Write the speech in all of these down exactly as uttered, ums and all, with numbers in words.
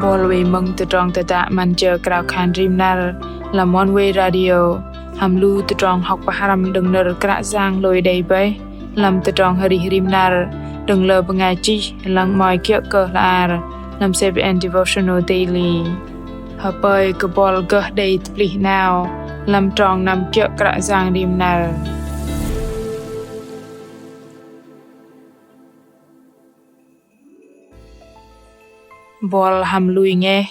Bol wei mơ̆ng tơdrong tơdă 'Măn jơ krao khan rim năr lăm Oneway Radio hăm lu tơdrong hŏk pơhrăm đơ̆ng nơ̆r Kră Yang hlôi đei bơih lăm tơdrong arih rim năr đơ̆ng lơ bơngai chih lăng 'mơ̆i kiơ̆ kơ hla ar lăm C B N Devotional Daily. Hơpơi kơ bol gơh đei tơplih 'nao lăm trong năm kiơ̆ Kră Yang rim năr. Bol hăm lui ngeh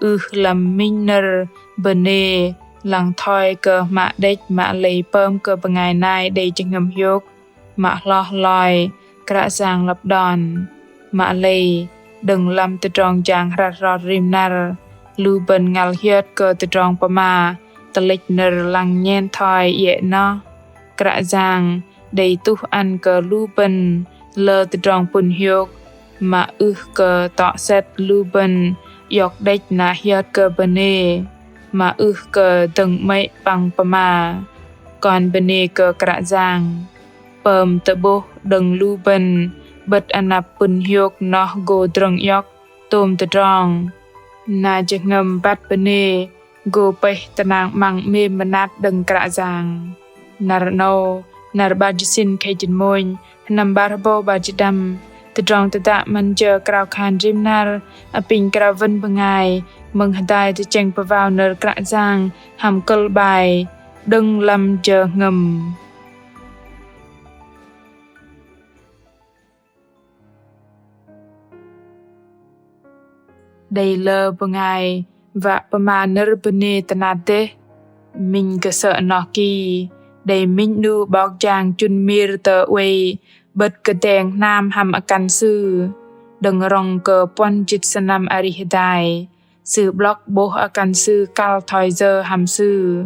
ưh lăm minh nơ̆r bơnê lăng thoi kơ hmă đĕch mă lei pơm kơ bơngai nai đei jơhngơ̆m hiôk mă hloh hloi Kră Yang lăp đon. Mă lei đơ̆ng lăm tơdrong jang hrăt hrot rim năr, lu bơ̆n ngăl hiơt kơ tơdrong pơma tơlĕch nơ̆r lăng nhen thoi iĕ noh. Kră Yang đei tuh ăn kơ lu bơ̆n lơ tơdrong pŭn hiôk, mă ưh kơ tŏ sĕt lu bơ̆n iŏk đĕch na hiơt kơ bơnê, mă ưh kơ dơ̆ng 'mĕ păng pơma. Kon bơnê kơ Kră Yang pơm tơ'bôh đơ̆ng lu bơ̆n 'bơ̆t anăp pŭn hiôk noh gô drơ̆ng iŏk tôm tơdrong. Na jơhngơ̆m băt bơnê gô pơih tơnăng 'măng 'mêm mơnat đơ̆ng Kră Yang. Năr 'nâu, năr 'bar jĭt sĭn khei jĭt mônh, sơnăm 'bar hơbâu 'bar jĭt đăm, tơdrong tơdă 'Măn jơ krao khan rim năr apinh krao wơ̆n bơngai mơ̆ng hơdai tơchĕng pơvao nơ̆r Kră Yang hăm kơ̆l 'bai Đơ̆ng lăm jơhngơ̆m. Đei lơ bơngai wă pơma nơ̆r bơnê tơnap dêh. Minh kơsơ̆ noh ki, đei minh 'nu 'bok jang chŭn mir tơ oei 'bơ̆t kơdeng hnam hăm akăn sư đơ̆ng rŏng kơ puăn jĭt sơnăm arih hơdai. Sư 'blŏk 'bôh akăn sư kăl thoi yơ hăm sư.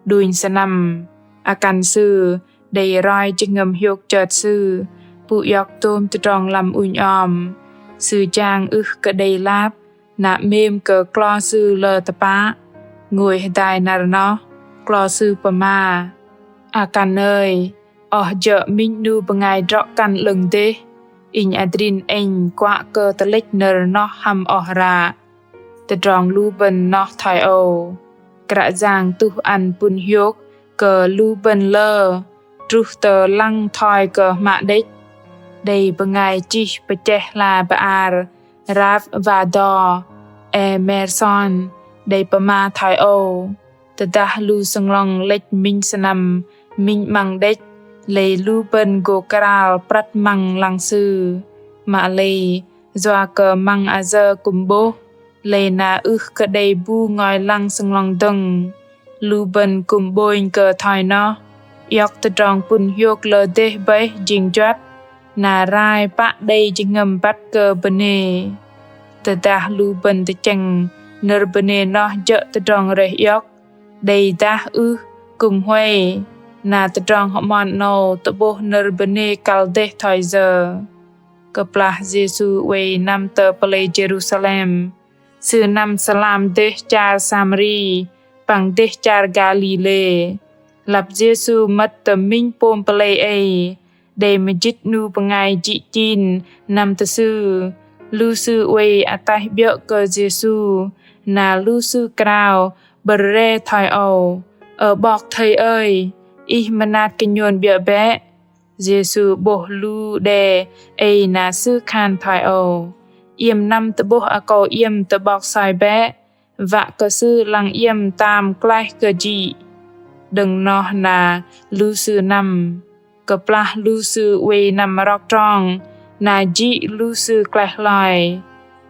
Đunh sơnăm, akăn sư đei roi jơhngơ̆m hiôk chơt sư pŭ iŏk tôm tơdrong lăm ŭnh om. Sư jang ưh kơ đei lap, na 'mêm kơ klo sư lơ tơpă. Ngôi hơdai năr noh, klo sư pơma: Akăn ơi, oh jơ̆ minh 'nu bơngai drŏ kăn 'lơ̆ng dêh, inh adrin ĕnh kuă kơ tơlĕch nơ̆r noh hăm oh ră. Tơdrong lu bơ̆n noh thoi âu. Kră Yang tuh ăn pŭn hiôk kơ lu bơ̆n lơ truh tơ lăng thoi kơ hmă đĕch. Đei bơngai chih pơchĕh hla bơar Ralph Waldo Emerson đei pơma thoi âu: Tơdah lu sơnglŏng lĕch minh sơnăm minh 'măng đĕch, lei lu bơ̆n gô krao prăt măng lăng sư. Mă lei yua kơ măng ayơ kư̆m 'bôh, lei na ưh kơ đei bu ngôi lăng sơnglŏng dơ̆ng. Lu bơ̆n kư̆m 'bônh kơ thoi noh, iŏk tơdrong pŭn hiôk lơ dêh bơih jing juăt, na rai pă đei jơhngơ̆m băt kơ bơnê. Tơdah lu bơ̆n tơchĕng nơ̆r bơnê noh jơ̆ tơdrong rơih iŏk, đei dah ưh kư̆m huay, na tơdrong hơmon 'nâu tơ'bôh nơ̆r bơnê kăl dêh thoi yơ. Kơplah Yêsu oei năm tơ pơlei Jêrusalem, Sư năm sơlam dêh char Samari păng dêh char Galilê. Lăp Yêsu mơ̆t tơ minh pôm pơlei ei, đei mơjĭt 'nu bơngai jĭ chin năm tơ Sư. Lu sư oei ataih 'biơ̆ kơ Yêsu, na lu sư krao bơ̆r re thoi âu: Ơ 'Bok Thây ơi, Ih mơnat kơ nhôn 'biơ̆ bĕ. Yêsu 'bôh lu đe ei na Sư khan thoi âu: Iĕm năm tơ'bôh akâu iĕm tơ 'bok soi bĕ, wă kơ sư lăng iĕm tam klaih kơ jĭ. Đơ̆ng noh na lu sư năm. Kơplah lu sư oei năm rok trong, na jĭ lu sư klaih hloi.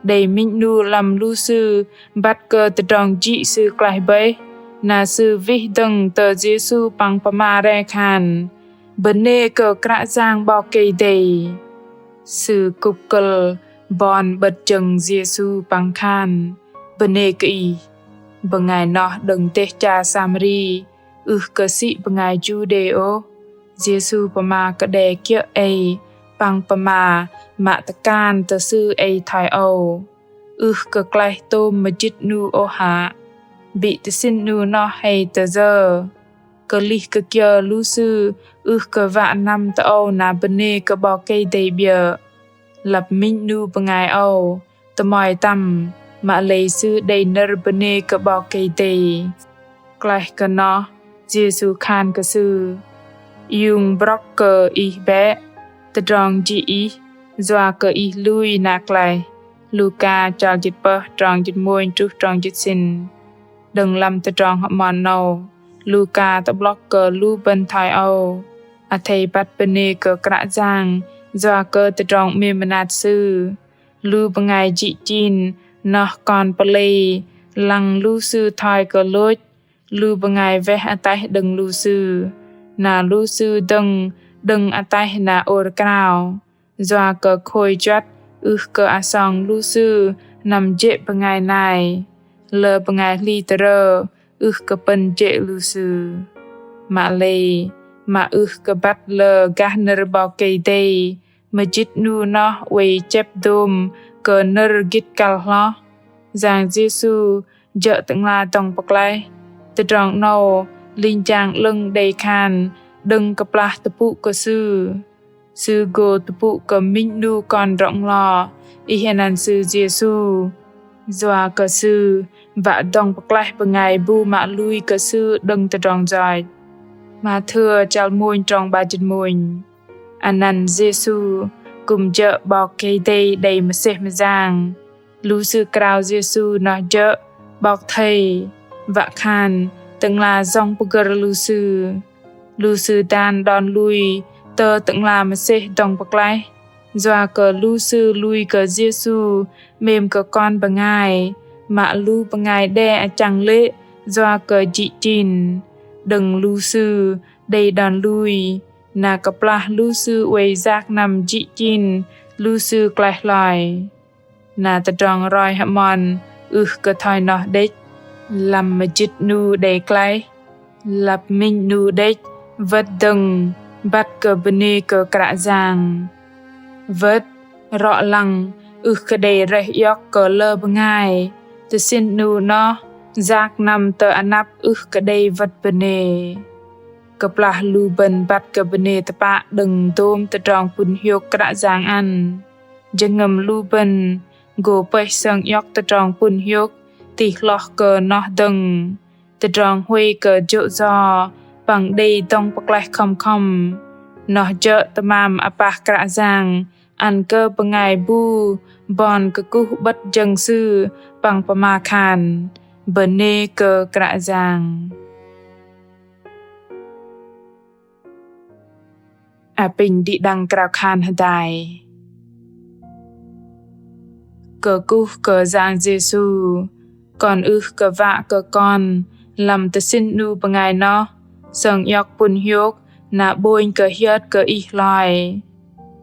Đei minh 'nu lăm lu sư băt kơ tơdrong jĭ sư klaih bơih, na sư wih dơ̆ng tơ Yêsu păng pơma re khan: Bơnê kơ Kră Yang 'Bok Kei-Dei. Sư kŭp kơ̆l bon 'bơ̆t jơ̆ng Yêsu păng khan: Bơnê kơ Ih. Bơngai noh đơ̆ng dêh char Samari, ưh kơ sĭ bơngai Juđê ôh. Yêsu pơma kơ đe kiơ̆ ei păng pơma mă tơkan tơ sư ei thoi âu: Ưh kơ klaih tôm mơjĭt 'nu ôh hă? Bĭ tơsĭn 'nu noh hei tơ yơ? Kơlih kơ kiơ lu sư ưh kơ wă năm tơ âu na bơnê kơ 'Bok Kei-Dei 'biơ̆? Lăp minh 'nu bơngai âu tơmoi tăm: mă lei Sư đei nơ̆r bơnê kơ 'Bok Kei-Dei. Klaih kơ noh, Yêsu khan kơ sư: Iung brŏk kơ ih bĕ, tơdrong jĭ ih, yua kơ ih lui na klaih. Luka chăl jĭt pơh, trong jĭt mônh truh trong jĭt sĭn. Đơ̆ng lăm tơdrong hơmon 'nâu, Luka tơ'blŏk kơ lu bơ̆n thoi âu: Athei băt bơnê kơ Kră Yang yua kơ tơdrong 'mêm mơnat Sư. Lu bơngai jĭ chin noh kon pơlei lăng lu sư thoi kơ lôch, lu bơngai weh ataih đơ̆ng lu sư, na lu sư dơ̆ng đơ̆ng ataih na ôr krao. Yua kơ khôi juăt ưh kơ asong lu sư năm jê̆ bơngai nai, lơ bơngai hli tơrơ ưh kơ pơ̆n jê̆ lu sư. Mă lei, mă ưh kơ băt lơ gah nơ̆r 'Bok Kei-Dei, mơjĭt 'nu noh oei chĕp dôm kơ nơ̆r gĭt kăl hloh. Yang Yêsu jơ̆ Tơ'ngla dŏng pơklaih. Tơdrong 'nâu linh jang 'lơ̆ng đei khan đơ̆ng kơplah tơpŭ kơ Sư. Sư gô tơpŭ kơ minh 'nu kon drŏ-nglo, ih anăn Sư Yêsu. Yua kơ Sư wă dŏng pơklaih bơngai bu mă lui kơ Sư đơ̆ng tơdrong yoch. Mathêu chăl mônh trong 'bar jĭt mônh. Anăn Yêsu kư̆m jơ̆ 'Bok Kei-Dei đei mơsêh mơyang. Lu sư krao Yêsu noh jơ̆ 'Bok Thây, wă khan Tơ'ngla yŏng pơgơ̆r lu sư. Lu sư dan đon lui tơ Tơ'ngla mơsêh dŏng pơklaih. Yua kơ lu sư lui kơ Yêsu 'mêm kơ kon bơngai, mă lu bơngai đe achăng lê̆ yua kơ jĭ chin. Đơ̆ng lu sư đei đon lui, na kơplah lu sư oei yak năm jĭ chin, lu sư klaih hloi. Na tơdrong roi hơmon ưh kơ thoi noh đĕch. Lăm mơjĭt 'nu đei klaih, lăp minh 'nu đĕch wơ̆t dơ̆ng băt kơ bơnê kơ Kră Yang. Wơ̆t, rŏ lăng ưh kơ đei rơih iŏk kơ lơ bơngai, tơsĭn 'nu noh yak năm tơ anăp ưh kơ đei wơ̆t bơnê. Kơplah lu bơ̆n băt kơ bơnê tơpă đơ̆ng dôm tơdrong pŭn hiôk Kră Yang ăn, jơhngơ̆m lu bơ̆n gô pơih sơng iŏk tơdrong pŭn hiôk tih hloh kơ noh dơ̆ng. Tơdrong huay kơ jô̆ yo păng đei dŏng pơklaih khŏm khŏm, noh jơ̆ tơmam apah Kră Yang ăn kơ bơngai bu bon kơkuh 'bơ̆t jơ̆ng Sư păng pơma khan: Bơnê kơ Kră Yang. Apinh đĭ đăng krao khan hơdai. Kơkuh kơ Yang Yêsu, kon ưh kơ wă kơ kon lăm tơsĭn 'nu bơngai noh sơng iŏk pŭn hiôk na 'bônh kơ hiơt kơ Ih hloi.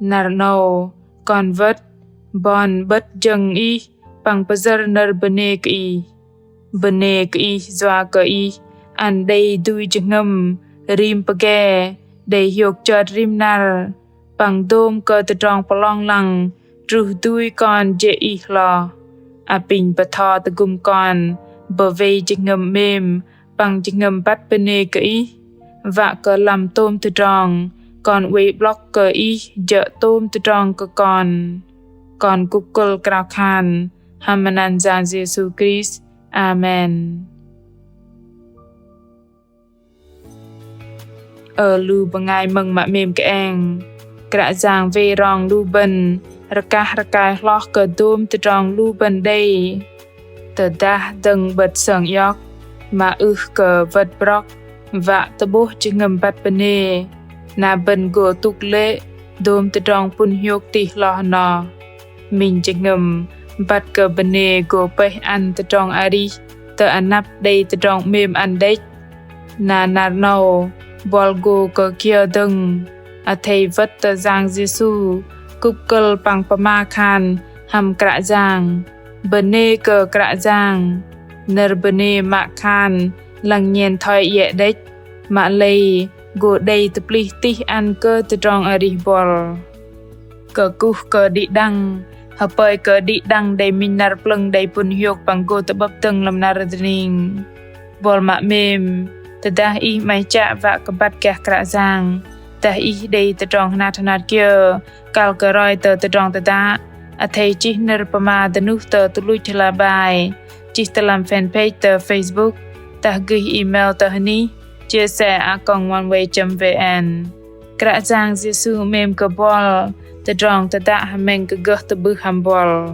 Năr 'nâu kon wơ̆t bon 'bơ̆t jơ̆ng Ih păng pơyơ̆r nơ̆r bơnê kơ Ih. Bơnê kơ Ih yua kơ Ih ăn đei dui jơhngơ̆m rim pơge, đei hiôk chot rim năr, păng dôm kơ tơdrong pơlong lăng truh dui kon jê̆ Ih hloh. Apinh bơtho tơgŭm kon bơwei jơhngơ̆m 'mêm păng jơhngơ̆m băt bơnê kơ Ih, wă kơ lăm tôm tơdrong kon oei 'blŏk kơ Ih jơ̆ tôm tơdrong kơ kon. Kon kŭk kơ̆l krao khan hăm anăn Yang Yêsu Krist. Amen. Ơ lu bơngai mơ̆ng mă 'mêm kơeng, Kră Yang wei rong lu bơ̆n rơkah rơkai hloh kơ dôm tơdrong lu bơ̆n đei. Tơdah dơ̆ng 'bơ̆t sơng iŏk mă ưh kơ wơ̆t brŏk wă tơ'bôh jơhngơ̆m băt bơnê, na bơ̆n gô tŭk lê̆ dôm tơdrong pŭn hiôk tih hloh noh. Minh jơhngơ̆m băt kơ bơnê gô pơih ăn tơdrong arih tơ anăp đei tơdrong 'mêm ăn đĕch. Na năr 'nâu buăl gô kơ kiơ dơ̆ng, athei wơ̆t tơ Yang Yêsu kŭk kơ̆l păng pơma khan hăm Kră Yang. Bơnê kơ Kră Yang. Nơ̆r bơnê mă khan lăng nhen thoi iĕ đĕch, mă lei gô đei tơplih tih ăn kơ tơdrong arih buăl. Kơkuh kơ đĭ đăng, hơpơi kơ đĭ đăng đei minh năr plơ̆ng đei pŭn hiôk păng gô tơ'bơ̆p dơ̆ng lăm năr dơning. Buăl mă 'mêm, tơdah ih 'maih chă wă kơ băt gah Kră Yang, dah ih đei tơdrong hơnat hơnat kiơ kăl kơ roi tơ tơdrong tơdă, Athei chih nơ̆r pơma dơnuh tơ tuch luch hla bơar, chih tơ lăm fanpage tơ Facebook, dah gih email tơ hơnih chia sẻ a còng oneway chấm vn. Kră Yang Yêsu 'mêm kơ buăl, tơdrong tơdă hơmĕng kơ gơh tơ'bưh hăm buăl.